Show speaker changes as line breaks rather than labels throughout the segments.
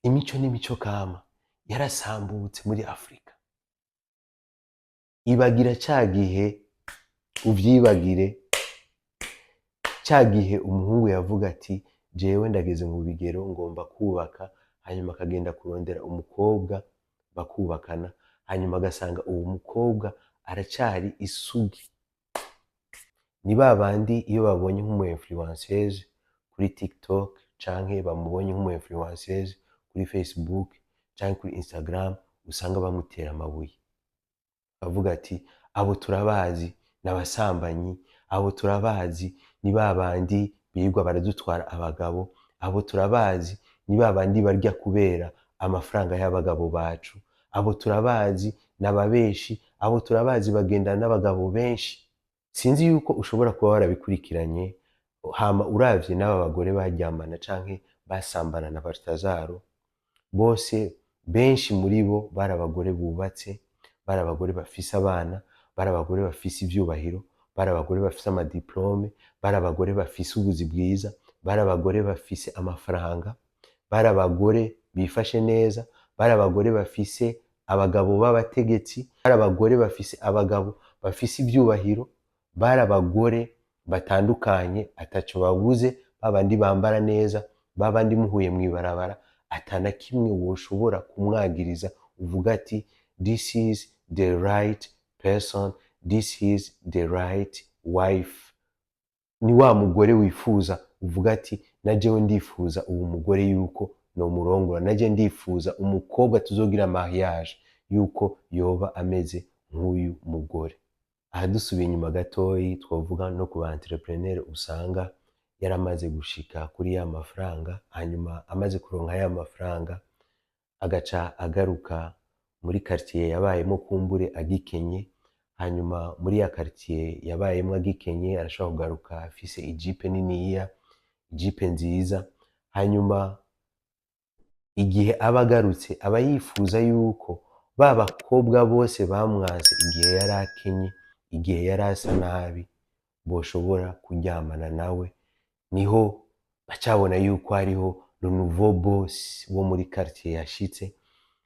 Imico n'imico kama yarasambutse muri Afurika. Ibagira ca gihe, uvyibagire ca gihe umuhungu yavuga ati: "Jewe ndageze mu bigero, ngomba kubaka", hanyuma akagenda kurondera umukobwa bakubakana, hanyuma agasanga uwo mukobwa aracari isugi. Ni ba bandi iyo babonye nk'umu influenceuse kuri TikTok canke bamubonye nk'umu influenceuse kuri Facebook canke kuri Instagram, usanga bamutera amabuye, bavuga ati: "Abo turabazi, ni abasambanyi, abo turabazi, ni ba bandi birirwa baradutwara abagabo, abo turabazi, ni ba bandi barya kubera amafaranga y'abagabo bacu, abo turabazi, ni ababeshi, abo turabazi, bagendana n'abagabo benshi." Sinzi yuko ushobora kuba warabikurikiranye. Hama uravye n'aba bagore baryamana canke basambana na Baltazaro bose, benshi muri bo bari abagore bubatse, bari abagore bafise abana, bari abagore bafise ivyubahiro, bari abagore bafise ama diplômes, bari abagore bafise ubuzi bwiza, bari abagore bafise amafaranga, bari abagore bifashe neza, bari abagore bafise abagabo b'abategetsi, bari abagore bafise abagabo bafise ivyubahiro, bari abagore batandukanye ataco babuze, babandi bambara neza, babandi muhuye mw'ibarabara ata na kimwe woshobora kumwagiriza, uvuga ati: "This is the right person, this is the right wife." Ni wa mugore wifuza, uvuga ati: "Na jewe ndifuza uwo mugore yuko nomurongora, naje ndifuza umukobwa tuzogira mariage yuko yoba ameze nk'uyu mugore." Aha dusubiye inyuma gatoyi, twavuga no ku ba entrepreneur usanga yaramaze gushika kuri ya mafaranga, hanyuma amaze kuronka ya mafaranga agaca agaruka muri quartier yabayemo kumbure agikenye. Hanyuma muri ya quartier yabayemo agikenye arashobora kugaruka afise ijipe niniya, ijipe nziza. Hanyuma igihe aba agarutse, aba yifuza yuko ba bakobwa bose bamwanse igihe yari akenye, igihe yari asa nabi, boshobora kuryamana nawe. Niho bacabona yuko hariho le nouveau boss wo muri quartier yashitse,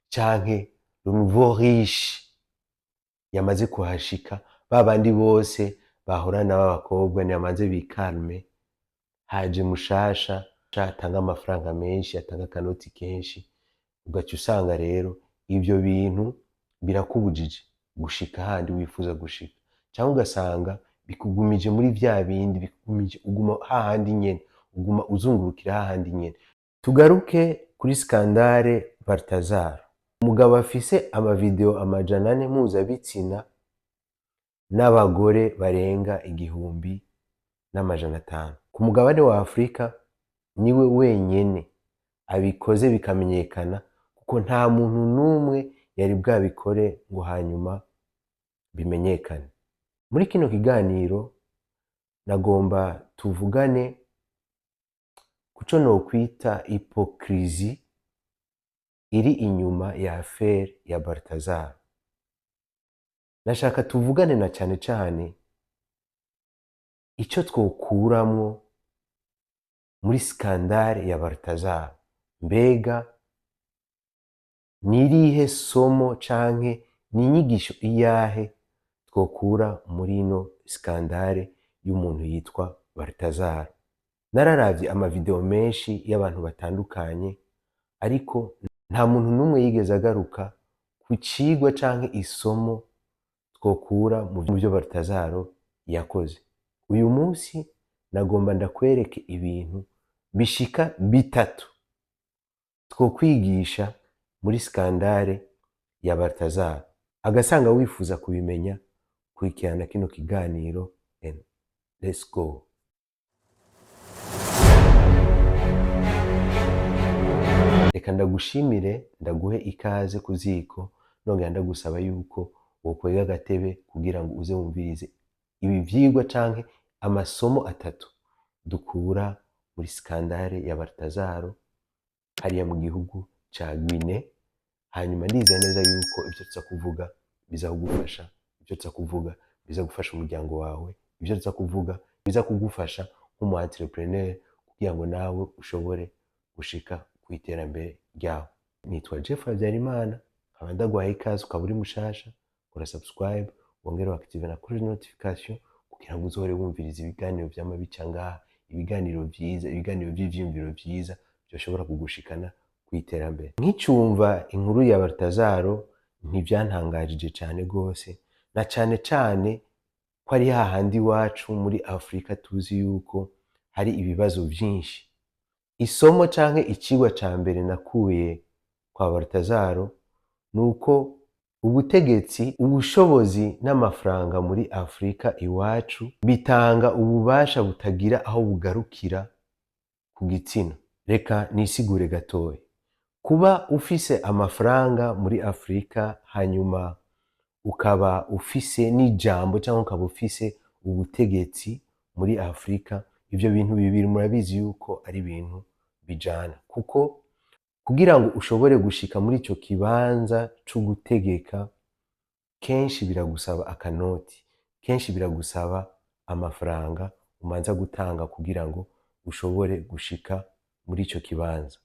canke le nouveau riche yamaze kuhashika. Ba bandi bose bahorana b'abakobwa ntibamaze bikalme, haje mushasha atanga amafaranga menshi, atanga akanoti kenshi. Ugaca usanga rero ivyo bintu birakubujije gushika handi wifuza gushika, cyangwa ugasanga bikugumije muri vya bindi, bikugumije uguma hahandi nyene, uguma uzungurukira hahandi nyene. Tugaruke kuri scandale Baltazar, umugabo afise amavideo 400 mpuzabitsina n'abagore barenga 1500 ku mugabane wa Afurika. Niwe wenyene abikoze bikamenyekana, kuko nta muntu n'umwe yari bwabikore ngo hanyuma bimenyekane. Muri kino kiganiro nagomba tuvugane kuco nokwita hypocrisie iri inyuma ya affaire ya Baltazar. Nashaka tuvugane na cane cane ico twokuramwo muri scandale ya Baltazar. Mbega ni irihe somo canke ni inyigisho iyahe twokura muri ino scandale y'umuntu yitwa Baltazar? Nararavye amavideo menshi y'abantu batandukanye, ariko nta muntu n'umwe yigeze agaruka ku cigwa canke isomo twokura mu vyo Baltazar yakoze. Uyu munsi nagomba ndakwereke ibintu bishika bitatu twokwigisha muri scandale ya Baltazar. Agasanga wifuza kubimenya, kurikirana kino kiganiro and let's go. Reka ndagushimire, ndaguhe ikaze ku ziko, nongera ndagusaba yuko wokwega agatebe kugira ngo uze wumvirize ibi vyigwa canke amasomo atatu dukura muri scandale ya Baltazar hariya mu gihugu ca Guinée. Hanyuma ndizera neza yuko ivyo tuza kuvuga biza kugufasha, ivyo tuza kuvuga biza gufasha umuryango wawe, ivyo tuza kuvuga biza kugufasha nk'umu entrepreneur kugira ngo nawe ushobore gushika ku iterambere. ryawe. Nitwa Jeff Habyarimana, nkaba ndaguhaye ikaze. Ukaba uri mushasha, kora subscribe, wongere active na kuri notification kugira ngo uzohore wumviriza ibiganiro vyama bica ngaha, ibiganiro vyiza, ibiganiro vy'ivyiyumviro vyiza byoshobora kugushikana ku iterambere. Nkicumva inkuru ya Baltazaro ntivyantangajije cane gose, na cane cane ko ari hahandi iwacu muri Afurika tuzi yuko hari ibibazo vyinshi. Isomo canke icigwa ca mbere nakuye kwa Baltazaro ni uko ubutegetsi, ubushobozi n'amafaranga muri Afurika iwacu bitanga ububasha butagira aho bugarukira ku gitsina. Reka nisigure gatoya. Kuba ufise amafaranga muri Afurika, hanyuma ukaba ufise n'ijambo cyangwa ukaba ufise ubutegetsi muri Afurika, ivyo bintu bibiri murabizi yuko ari ibintu bijana, kuko kugira ngo ushobore gushika muri ico kibanza co gutegeka, kenshi biragusaba akanoti, kenshi biragusaba amafaranga umanza gutanga kugira ngo ushobore gushika muri ico kibanza.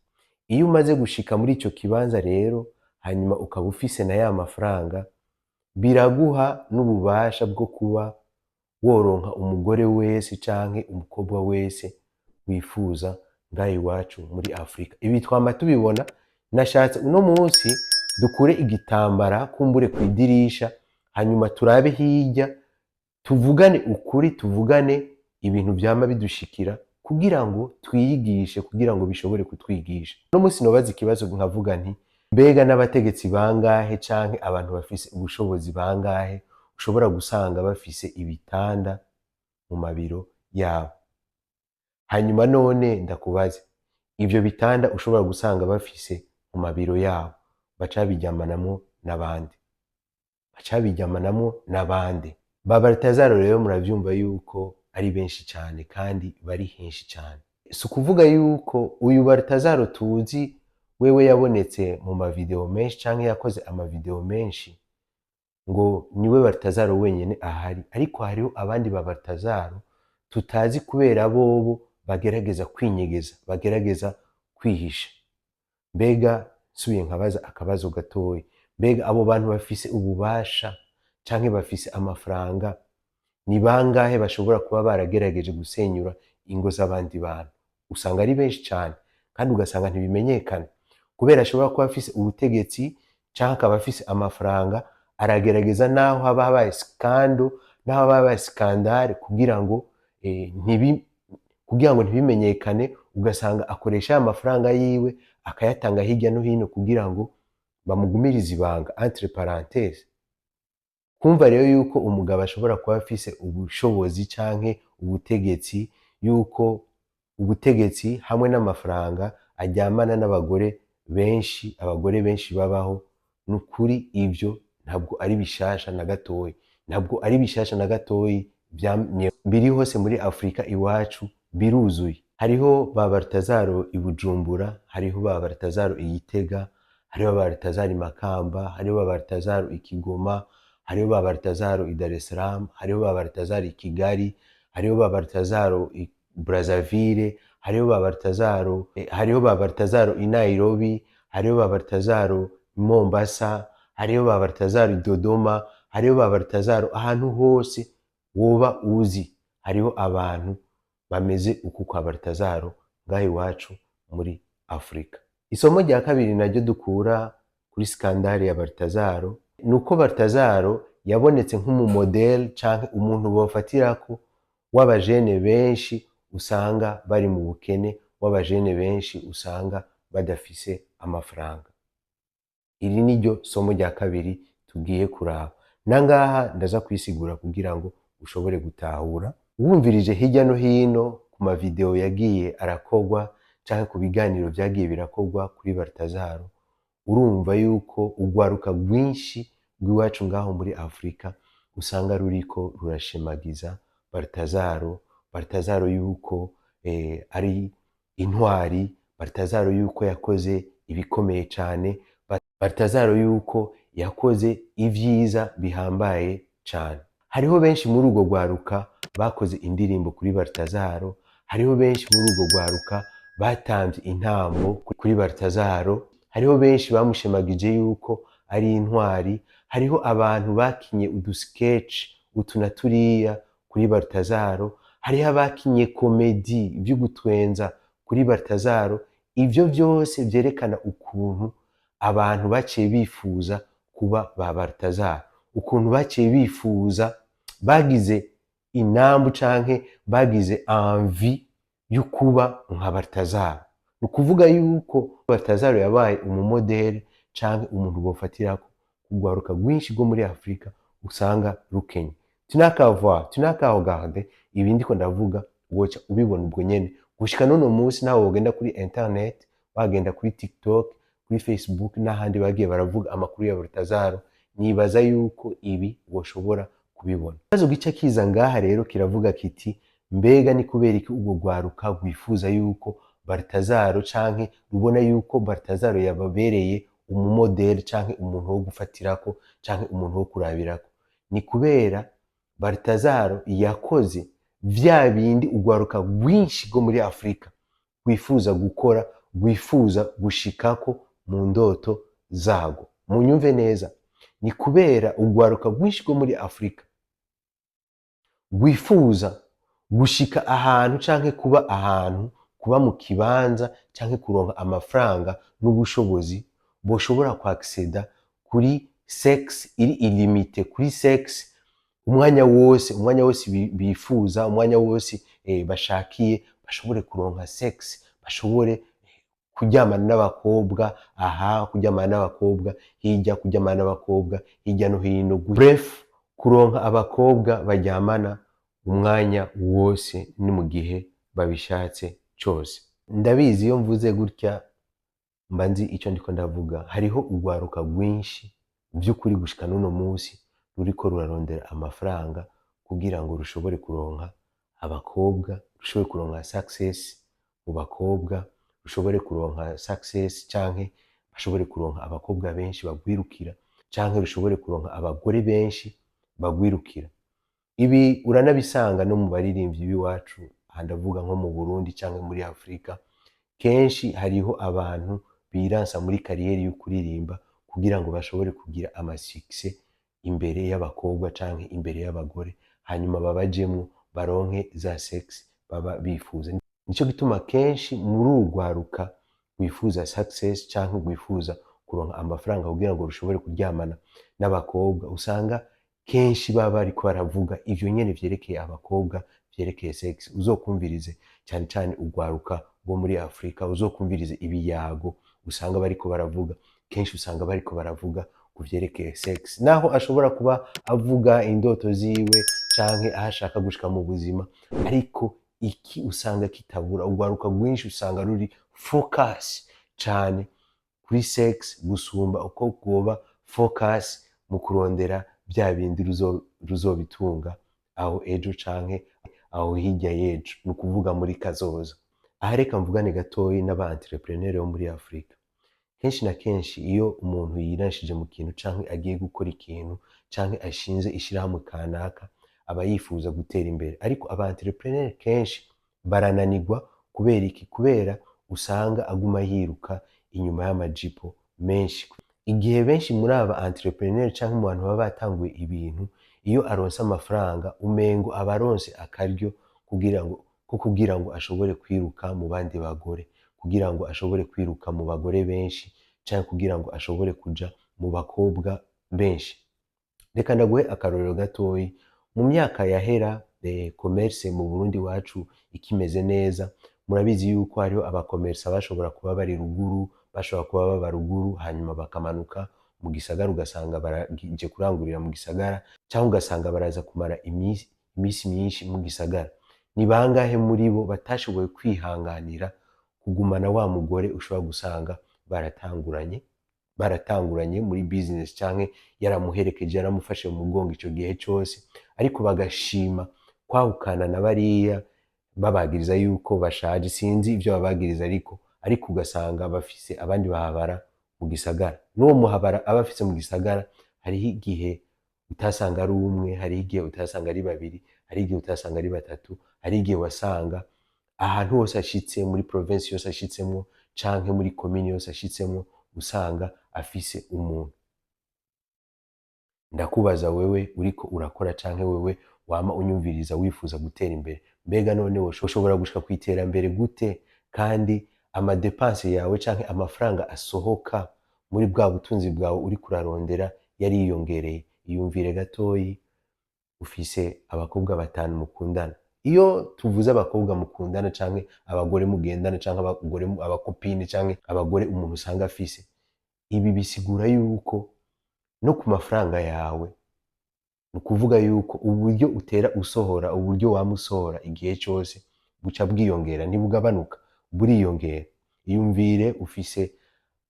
Iyo umaze gushika muri ico kibanza rero, hanyuma ukaba ufise na ya mafaranga, biraguha n'ububasha bwo kuba woronka umugore wese canke umukobwa wese wifuza ngaha iwacu muri Afurika. Ibi twama tubibona. Nashatse uno munsi dukure igitambara kumbure kw'idirisha, hanyuma turabe hirya, tuvugane ukuri, tuvugane ibintu vyama bidushikira kugira ngo twiyigishe, kugira ngo bishobore kutwigisha. Uno munsi nobaza ikibazo nkavuga nti: mbega n'abategetsi bangahe canke abantu bafise ubushobozi bangahe ushobora gusanga bafise ibitanda mu mabiro yabo? Hanyuma none ndakubaze, ivyo bitanda ushobora gusanga bafise mu mabiro yabo, baca babiryamanamwo n'abandi? Baca babiryamanamwo n'abandi? Ba Baltazaro rero muravyumva yuko ari benshi cane kandi bari henshi cane. Si ukuvuga yuko uyu Baltazaro tuzi wewe yabonetse mu mavideo menshi canke yakoze amavideo menshi ngo niwe Baltazaro wenyene ahari, ariko hariho abandi ba Baltazaro tutazi kubera bobo bagerageza kwinyegeza, bagerageza kwihisha. Mbega nsubiye nkabaza akabazo gatoyi, mbega abo bantu bafise ububasha canke bafise amafaranga ni bangahe bashobora kuba baragerageje gusenyura ingo z'abandi bantu? Usanga ari benshi cane, kandi ugasanga ntibimenyekana kubera ashobora kuba afise ubutegetsi canke akaba afise amafaranga. Aragerageza naho haba habaye scandale, naho haba habaye scandale, kugira ngo kugira ngo ntibimenyekane. Ugasanga akoresha ya mafaranga yiwe, akayatanga hirya no hino kugira ngo bamugumirize ibanga, entre parenthèses. Kumva rero yuko umugabo ashobora kuba afise ubushobozi canke ubutegetsi, yuko ubutegetsi hamwe n'amafaranga aryamana n'abagore benshi, abagore benshi babaho, ni ukuri ivyo ntabwo ari bishasha na gatoyi, ntabwo ari bishasha na gatoyi. Vyamye biri hose muri Afurika iwacu, biruzuye. Hariho ba Baltazaro i Bujumbura, hariho ba Baltazaro i Gitega, hariho ba Baltazaro i Makamba, hariho ba Baltazaro i Kigoma, hariho ba Baltazaro i Dar es Salaam, hariho ba Baltazaro i Kigali, hariho ba Baltazaro i Brazzaville, hariho ba Baltazaro hariho ba Baltazaro i Nairobi, hariho ba Baltazaro i Mombasa, hariho ba Baltazaro i Dodoma, hariho ba Baltazaro ahantu hose woba uzi. Hariho abantu bameze uku kwa Baltazaro ngaha iwacu muri Afurika. Isomo rya kabiri naryo dukura kuri scandale ya Baltazaro ni uko Baltazaro yabonetse nk'umumodèle canke umuntu bofatirako w'abajene benshi usanga bari mu bukene, w'abajene benshi usanga badafise amafaranga. Iri niryo somo rya kabiri tugiye kuraba. Nangaha ndaza kwisigura kugira ngo ushobore gutahura. Wumvirije hirya no hino ku mavideo yagiye arakorwa canke ku biganiro vyagiye birakorwa kuri Baltazaro, urumva yuko urwaruka rwinshi rw'iwacu ngaho muri Afurika usanga ruriko rurashemagiza Baltazaro, Baltazaro yuko ari intwari, Baltazaro yuko yakoze ibikomeye cane, Baltazaro yuko yakoze ivyiza bihambaye cane. Hariho benshi muri urwo rwaruka bakoze indirimbo kuri Baltazaro, hariho benshi muri urwo rwaruka batamvye intambo kuri Baltazaro. Hariho benshi bamushemagije yuko ari intwari. Hariho abantu bakinye udusketch utu na turiya kuri Baltazaro. Hariho abakinye comédie vy'ugutwenza kuri Baltazaro. Ivyo vyose vyerekana ukuntu abantu baciye bifuza kuba ba Baltazaro, ukuntu baciye bifuza, bagize inambu canke bagize envie yo kuba nka Baltazaro. Ni ukuvuga yuko Baltazaro yabaye umumodèle canke umuntu bofatirako urwaruka rwinshi rwo muri Afurika usanga rukenye. Tu n'as qu'à voir, tu n'as qu'à regarder. Ibi ndiko ndavuga woca ubibona ubwo nyene. Gushika n'uno munsi, nawe wogenda kuri internet, wagenda kuri TikTok, kuri Facebook n'ahandi bagiye baravuga amakuru ya Baltazaro, nibaza yuko ibi woshobora kubibona. Ikibazo gica kiza ngaha rero kiravuga kiti: mbega ni kubera iki urwo rwaruka rwifuza yuko Baltazaro, canke rubona yuko Baltazaro yababereye umumodèle canke umuntu wo gufatirako canke umuntu wo kurabirako? Ni kubera Baltazaro yakoze vya bindi urwaruka rwinshi rwo muri Afurika rwifuza gukora, rwifuza gushikako mu ndoto zarwo. Munyumve neza, ni kubera urwaruka rwinshi rwo muri Afurika rwifuza gushika ahantu canke kuba ahantu, kuba mu kibanza canke kuronka amafaranga n'ubushobozi boshobora kwaccéda kuri sex iri illimité, kuri sex umwanya wose, umwanya wose bifuza, umwanya wose bashakiye, bashobore kuronka sex, bashobore kuryamana n'abakobwa aha, kuryamana n'abakobwa hirya, kuryamana n'abakobwa hirya no hino, bref, kuronka abakobwa baryamana umwanya wose ni mu gihe babishatse cose. Ndabizi, iyo mvuze gutya mba nzi icyo ndiko ndavuga. Hariho urwaruka rwinshi by'ukuri gushika n'uno munsi ruriko rurarondera amafaranga kugira ngo rushobore kuronka abakobwa, rushobore kuronka success mu bakobwa, rushobore kuronka success canke bashobore kuronka abakobwa benshi bagwirukira, canke rushobore kuronka abagore benshi bagwirukira. Ibi uranabisanga no mu baririmbyi b'iwacu. Aha ndavuga nko mu Burundi canke muri Afurika. Kenshi hariho abantu biransa muri carrière yo kuririmba kugira ngo bashobore kugira amasuccès imbere y'abakobwa canke imbere y'abagore, hanyuma babajemwo, baronke za sex baba bifuza. Nico gituma kenshi muri urwaruka rwifuza success canke rwifuza kuronka amafaranga kugira ngo rushobore kuryamana n'abakobwa, usanga kenshi baba bariko baravuga ivyo nyene vyerekeye abakobwa, vyerekeye sex. Uzokumvirize cyane cyane urwaruka rwo muri Afurika, uzokumvirize ibiyago usanga bariko baravuga. Kenshi usanga bariko baravuga ku vyerekeye sex, naho ashobora kuba avuga indoto ziwe canke aho ashaka gushika mu buzima, ariko iki usanga kitabura. Urwaruka rwinshi usanga ruri focus cane kuri sex gusumba uko rwoba focus mu kurondera bya bindi ruzobitunga aho ejo canke aho hirya y'ejo, ni ukuvuga muri kazoza. Aha reka mvugane gatoyi n'aba entrepreneur bo muri Afurika. Kenshi na kenshi iyo umuntu yiranshije mu kintu canke agiye gukora ikintu canke ashinze ishirahamwe kanaka, aba yifuza gutera imbere, ariko aba entrepreneur kenshi barananirwa. Kubera iki? Kubera usanga aguma yiruka inyuma y'amajipo menshi. Igihe benshi muri aba entrepreneur canke mu bantu baba batanguye ibintu, iyo aronse amafaranga, umengo aba aronse akaryo kugira ngo ashobore kwiruka mu bandi bagore, kugira ngo ashobore kwiruka mu bagore benshi canke kugira ngo ashobore kuja mu bakobwa benshi. Reka ndaguhe akarorero gatoyi. Mu myaka yahera, commerce mu Burundi wacu ikimeze neza, murabizi yuko hariho abacommerçants bashobora kuba bari ruguru, bashobora kuba baba ruguru, hanyuma bakamanuka mu gisagara, ugasanga baraje kurangurira mu gisagara, cyangwa ugasanga baraza kumara iminsi myinshi mu gisagara. Ni bangahe muri bo batashoboye kwihanganira kugumana wa mugore ushobora gusanga baratanguranye muri business, canke yaramuherekeje, yaramufashe mu mugongo ico gihe cose, ariko bagashima kwahukana na bariya babagiriza yuko bashaje? Sinzi ivyo babagiriza, ariko ugasanga bafise abandi bahabara mu gisagara. N'uwo muhabara aba afise mu gisagara, hariho igihe utasanga ari umwe, hariho igihe utasanga ari babiri, hariho igihe utasanga ari batatu, hariho igihe wasanga ahantu hose ashitse, muri province yose ashitsemwo canke muri komine yose ashitsemwo, usanga usanga afise umuntu. Ndakubaza wewe uriko urakora canke wewe wama unyumviriza wifuza gutera imbere, mbega none ushobora gushika ku iterambere gute kandi ama dépenses yawe canke amafaranga asohoka muri bwa butunzi bwawe uriko urarondera yariyongereye? Iyumvire gatoyi, ufise abakobwa batanu mukundana. Iyo tuvuze abakobwa mukundana canke abagore mugendana canke abagore aba copines canke abagore umuntu usanga afise, ibi bisigura yuko no ku mafaranga yawe, ni ukuvuga yuko uburyo utera usohora, uburyo wama usohora igihe cose buca bwiyongera, ntibugabanuka, buriyongera. Iyumvire ufise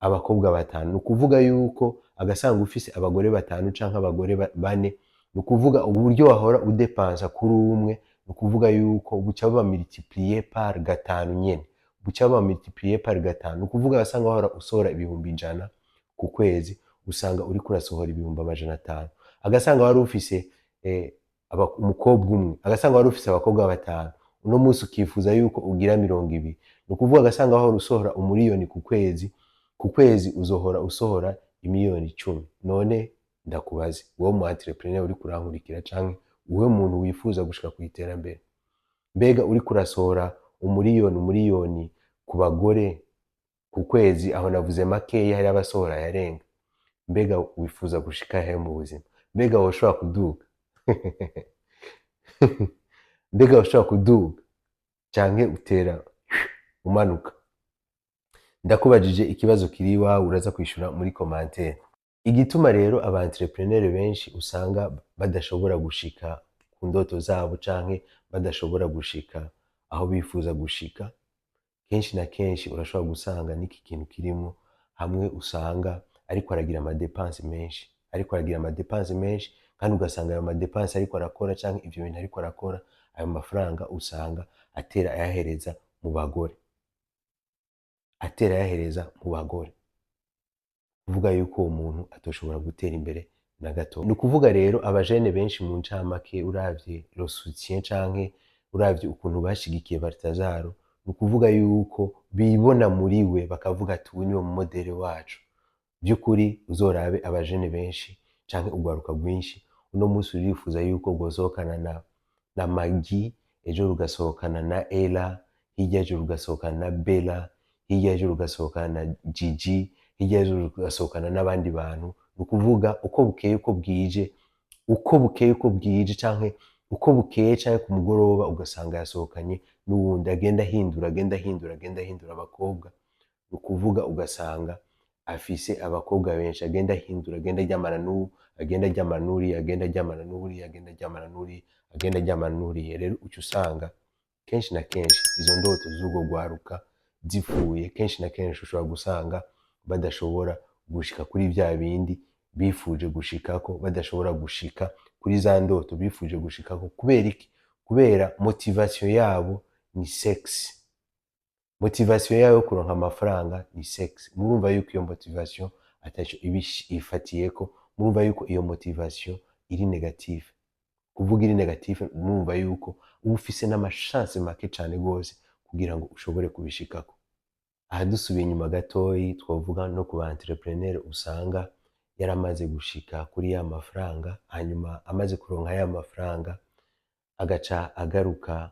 abakobwa batanu, ni ukuvuga yuko agasanga ufise abagore batanu canke abagore bane, ni ukuvuga uburyo wahora udepansa kuri umwe, ni ukuvuga yuko buca buba multiplié par gatanu nyene, buca buba multiplié par gatanu. Ni ukuvuga wasanga wahora usohora 100,000 ku kwezi, usanga uriko urasohora 500,000. Agasanga wari ufise umukobwa umwe, agasanga wari ufise abakobwa batanu, uno munsi ukifuza yuko ugira 20. Ni ukuvuga agasanga wahora usohora 1 miliyoni ku kwezi, ku kwezi uzohora usohora imiliyoni 10. None ndakubaze wowe mu entrepreneur uriko urankurikira canke wowe muntu wifuza gushika ku iterambere, mbega uriko urasohora 1 miliyoni 1 miliyoni ku bagore ku kwezi, aho navuze makeya, hari abasohora ayarenga, mbega wifuza gushika he mu buzima? Mbega woshobora kuduga? Mbega woshobora kuduga canke utera umanuka? Ndakubajije ikibazo kiri iwawe, uraza kwishura muri commentaire. Igituma rero aba entrepreneur benshi usanga badashobora gushika ku ndoto zabo canke badashobora gushika aho bifuza gushika, kenshi na kenshi urashobora gusanga n'iki kintu kirimo hamwe usanga ariko aragira ama dépenses menshi, ariko aragira ama dépenses menshi, kandi ugasanga ayo ma dépenses ariko arakora canke ivyo bintu ariko arakora, ayo mafaranga usanga atera ayahereza mu bagore, atera ayahereza mu bagore, kuvuga yuko uwo muntu atoshobora gutera imbere na gato. Ni ukuvuga rero abajene benshi mu ncamake, uravye le soutien canke uravye ukuntu bashigikiye Baltazaro, ni ukuvuga yuko bibona muri we, bakavuga ati uyu niwe modèle wacu. By'ukuri uzorabe abajene benshi canke urwaruka rwinshi uno munsi rurifuza yuko rwosohokana na Magi, ejo rugasohokana na Ella, hirya ejo rugasohokana na Bella, hirya ejo rugasohokana na Gigi, hirya ejo rugasohokana n'abandi bantu. Ni ukuvuga uko bukeye uko bwije, uko bukeye uko bwije, canke uko bukeye canke ku mugoroba, ugasanga yasohokanye n'uwundi, agenda ahindura, agenda ahindura, agenda ahindura abakobwa. Ni ukuvuga ugasanga afise abakobwa benshi, agenda ahindura, agenda aryamana n'uwu, agenda aryamana n'uriya, agenda aryamana n'uriya, agenda aryamana n'uriya, agenda aryamana n'uriya. Rero uca usanga kenshi na kenshi izo ndoto z'urwo rwaruka zipfuye. Kenshi na kenshi ushobora gusanga badashobora gushika kuri vya bindi bifuje gushikako, badashobora gushika kuri za ndoto bifuje gushikako. Kubera iki? Kubera motivation yabo ni sexe, motivation yabo yo kuronka amafaranga ni sexe. Murumva yuko iyo motivation ataco iba ifatiyeko, murumva yuko iyo motivation iri négative. Kuvuga iri négative, murumva yuko uba ufise n'ama chances make cane gose kugira ngo ushobore kubishikako. Aha dusubiye inyuma gatoyi, twovuga no ku ba entrepreneur usanga yaramaze gushika kuri ya mafaranga, hanyuma amaze kuronka ya mafaranga agaca agaruka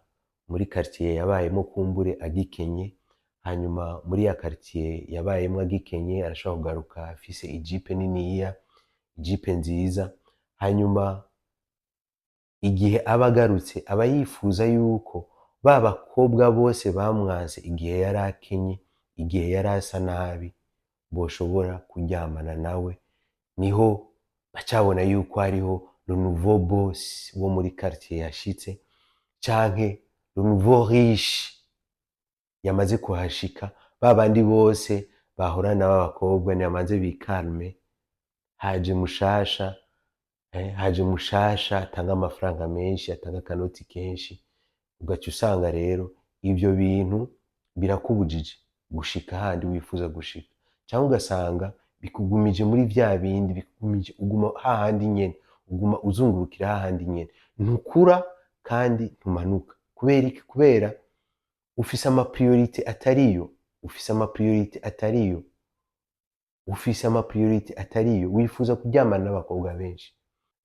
muri quartier yabayemo kumbure agikenye. Hanyuma muri ya quartier yabayemo agikenye arashobora kugaruka afise ijipe niniya, ijipe nziza. Hanyuma igihe aba agarutse aba yifuza yuko ba bakobwa bose bamwanse igihe yari akenye, igihe yari asa nabi, boshobora kuryamana nawe. Niho bacabona yuko hariho le nouveau boss wo muri quartier yashitse, canke le nouveau riche yamaze kuhashika. Ba bandi bose bahorana b'abakobwa ntibamaze bikalme, haje mushasha, haje mushasha atanga amafaranga menshi, atanga akanoti kenshi. Ugaca usanga rero ivyo bintu birakubujije gushika handi wifuza gushika, cyangwa ugasanga bikugumije muri vya bindi, bikugumije uguma hahandi nyene, uguma uzungurukira hahandi nyene, ntukura kandi ntumanuka. Kubera iki? Kubera ufise ama priorités atariyo, ufise ama priorités atariyo. Ufise ama priorité atariyo, wifuza kuryamana n'abakobwa benshi.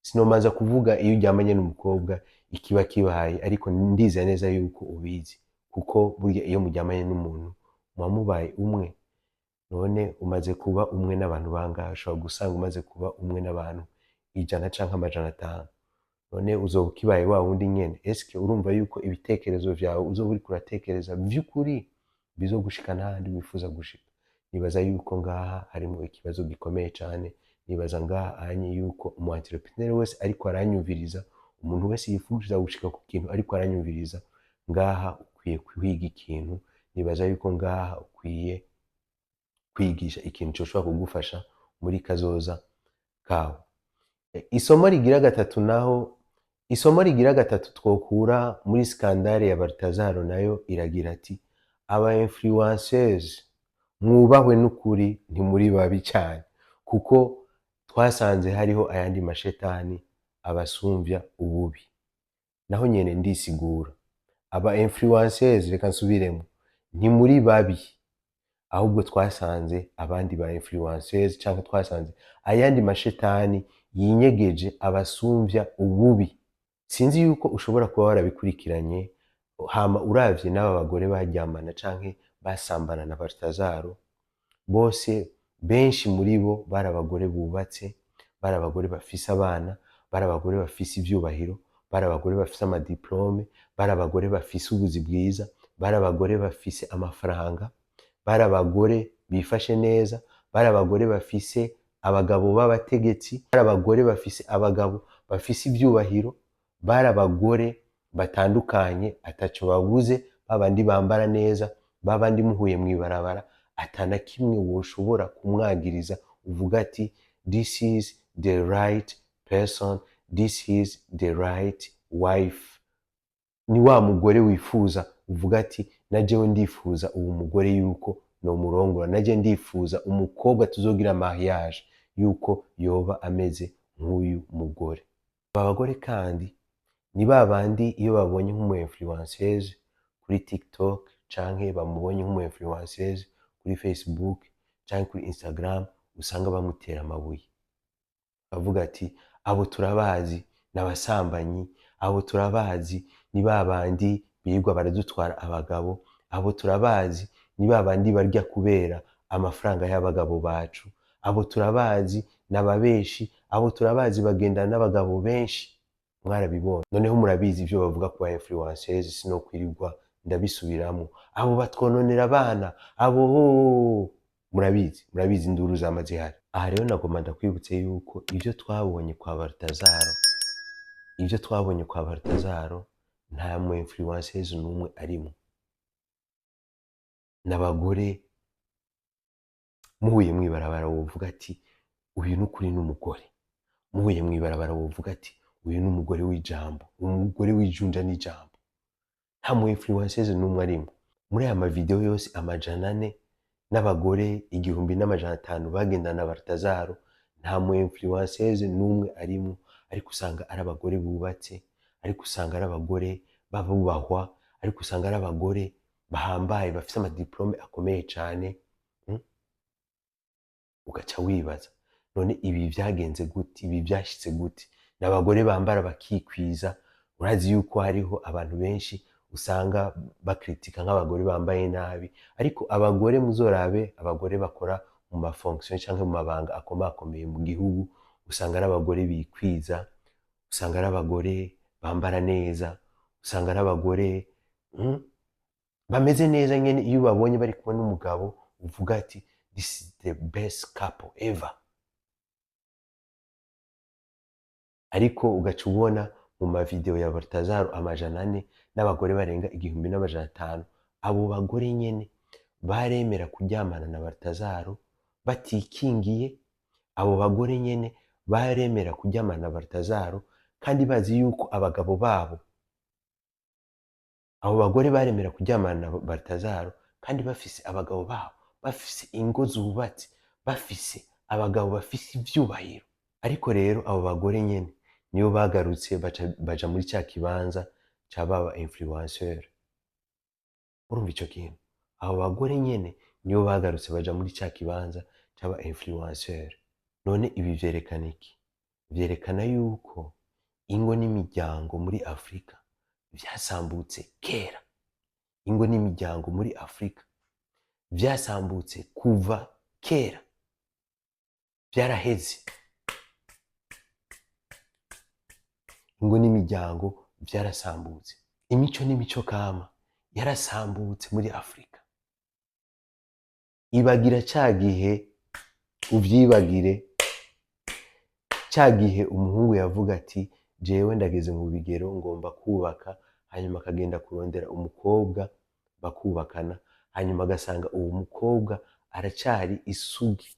Sinomaza kuvuga iyo uryamanye n'umukobwa ikiba kibaye, ariko ndiza neza yuko ubizi, kuko burya iyo muryamanye n'umuntu muba mubaye umwe. None umaze kuba umwe n'abantu bangahe? Ushobora gusanga umaze kuba umwe n'abantu 100 canke 500. None uzoba ukibaye wa wundi nyene? Eske urumva yuko ibitekerezo vyawe uzoba uriko uratekereza vy'ukuri bizogushikana hahandi wifuza gushika? Nibaza yuko ngaha harimo ikibazo gikomeye cane. Nibaza ngaha anye yuko umu entrepreneur wese ariko aranyumviriza, umuntu wese yifuza gushika ku kintu ariko aranyumviriza, ngaha ukwiye kwiga ikintu. Nibaza yuko ngaha ukwiye kwigisha ikintu coshobora kugufasha muri kazoza kawe. Isomo rigira gatatu naho, isomo rigira gatatu twokura muri scandale ya Baltazaro, nayo iragira ati: aba influenceurs mwubahwe n'ukuri, ntimuri babi cyane, kuko twasanze hariho ayandi mashetani abasumvya ububi. Naho nyene ndisigura: aba influenceurs, reka nsubiremo, ntimuri babi, ahubwo twasanze abandi ba influenceurs canke twasanze ayandi mashetani yinyegeje abasumvya ububi. Sinzi yuko ushobora kuba warabikurikiranye, hama uravye n'aba bagore baryamana canke basambana na Baltazaro bose, benshi muri bo bari abagore bubatse, bari abagore bafise abana, bari abagore bafise ivyubahiro, bari abagore bafise ama diplômes, bari abagore bafise ubuzi bwiza, bari abagore bafise amafaranga, bari abagore bifashe neza, bari abagore bafise abagabo b'abategetsi, bari abagore bafise abagabo bafise ivyubahiro, bari abagore batandukanye ataco babuze, babandi bambara neza, babandi muhuye mw'ibarabara atana kimwe woshobora kumwagiriza, uvuga ati: "This is the right person, this is the right wife." Ni wa mugore wifuza, uvuga ati: "Na jewe ndifuza uwo mugore yuko nomurongora, naje ndifuza umukobwa tuzogira mariage yuko yoba ameze nk'uyu mugore." Aba bagore kandi ni ba bandi iyo babonye nk'umu influenceuse kuri TikTok canke bamubonye nk'umu influenceuse kuri Facebook canke kuri Instagram, usanga bamutera amabuye, bavuga ati: "Abo turabazi, ni abasambanyi, abo turabazi, ni ba bandi birirwa baradutwara abagabo, abo turabazi, ni ba bandi barya kubera amafaranga y'abagabo bacu, abo turabazi, ni ababeshi, abo turabazi, bagendana n'abagabo benshi." Mwarabibonye, noneho murabizi ibyo bavuga ku ba influenceurs, sinokwirirwa ndabisubiramo. Abo batwononera abana, abo murabizi, murabizi induru zama zihari. Aha rero nagomba ndakwibutse yuko ibyo twabonye kwa Baltazaro, ibyo twabonye kwa Baltazaro, nta mu influenceuse n'umwe arimo. N'abagore muhuye mw'ibarabara wovuga ati: "Uyu n'ukuri n'umugore." Muhuye mw'ibarabara wovuga ati: "Uyu ni umugore w'ijambo, umugore w'ijunja n'ijambo." Nta mu influenceuse n'umwe arimo muri aya mavideo yose 400 n'abagore 1500 bagendana na Baltazaro. Nta mu influenceuse n'umwe arimo, ariko usanga ari abagore bubatse, ariko usanga ari abagore babubahwa, ariko usanga ari abagore bahambaye bafise ama diplômes akomeye cane. Ugaca wibaza: none ibi vyagenze gute? Ibi vyashitse gute? Ni abagore bambara bakikwiza. Urazi yuko hariho abantu benshi usanga bakritika nk'abagore bambaye nabi, ariko abagore muzorabe abagore bakora mu ma fonction canke mu mabanga akomakomeye mu gihugu, usanga ari abagore bikwiza, usanga ari abagore bambara neza, usanga ari abagore bameze neza nyene. Iyo ubabonye bari kumwe n'umugabo uvuga ati: "This is the best couple ever." Ariko ugaca ubona mu mavideo ya Baltazaro 400 n'abagore barenga 1500, abo bagore nyene baremera kuryamana na Baltazaro batikingiye. Abo bagore nyene baremera kuryamana na Baltazaro kandi bazi yuko abagabo babo, abo bagore baremera kuryamana na Baltazaro kandi bafise abagabo babo, bafise ingo zubatse, bafise abagabo bafise ivyubahiro. Ariko rero abo bagore nyene nibo bagarutse baja muri ca kibanza ca baba influenceur. Urumva ico kintu? Abo bagore nyene nibo bagarutse baja muri ca kibanza. c'aba influenceur. None ibi vyerekana iki? Vyerekana yuko ingo n'imiryango muri Afurika vyasambutse kera. Ingo n'imiryango muri Afurika vyasambutse kuva kera, vyaraheze. Ingo n'imiryango vyarasambutse, imico n'imico kama yarasambutse muri Afurika. Ibagira ca gihe, uvyibagire ca gihe umuhungu yavuga ati jewe ndageze mu bigero, ngomba kubaka, hanyuma akagenda kurondera umukobwa bakubakana, hanyuma agasanga uwo mukobwa aracari isugi.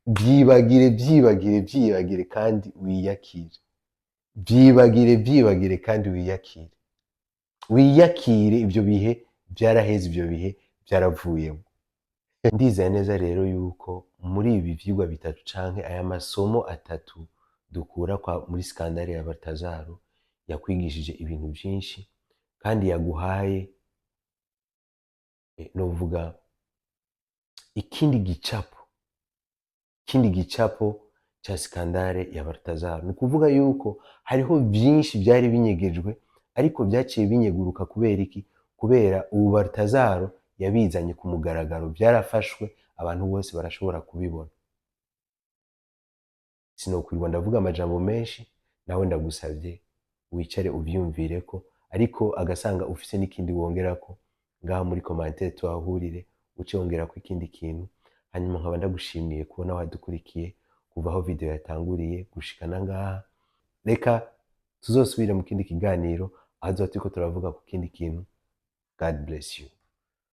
Vyibagire, vyibagire, vyibagire kandi wiyakire. Vyibagire, vyibagire kandi wiyakire, wiyakire. Ivyo bihe vyaraheze, ivyo bihe vyaravuyemo. Ndizeye neza rero yuko muri ibi vyigwa bitatu canke aya masomo atatu dukura kwa muri scandale ya Baltazaro yakwigishije ibintu vyinshi kandi yaguhaye, novuga ikindi gicapo ca scandale ya Baltazaro. Ni ukuvuga yuko hariho vyinshi vyari binyegejwe, ariko vyaciye binyeguruka. Kubera iki? Kubera ubu Baltazaro yabizanye ku mugaragaro, vyarafashwe, abantu bose barashobora kubibona. Sinokwirirwa ndavuga amajambo menshi, nawe ndagusavye wicare uvyumvireko, ariko agasanga ufise n'ikindi wongerako ngaha muri commentaire, tuhahurire, uce wongerako ikindi kintu. Hanyuma nkaba ndagushimiye kubona wadukurikiye kuva aho video yatanguriye gushikana ngaha. Reka tuzosubire mu kindi kiganiro aho tuzoba turiko turavuga ku kindi kintu. God bless you.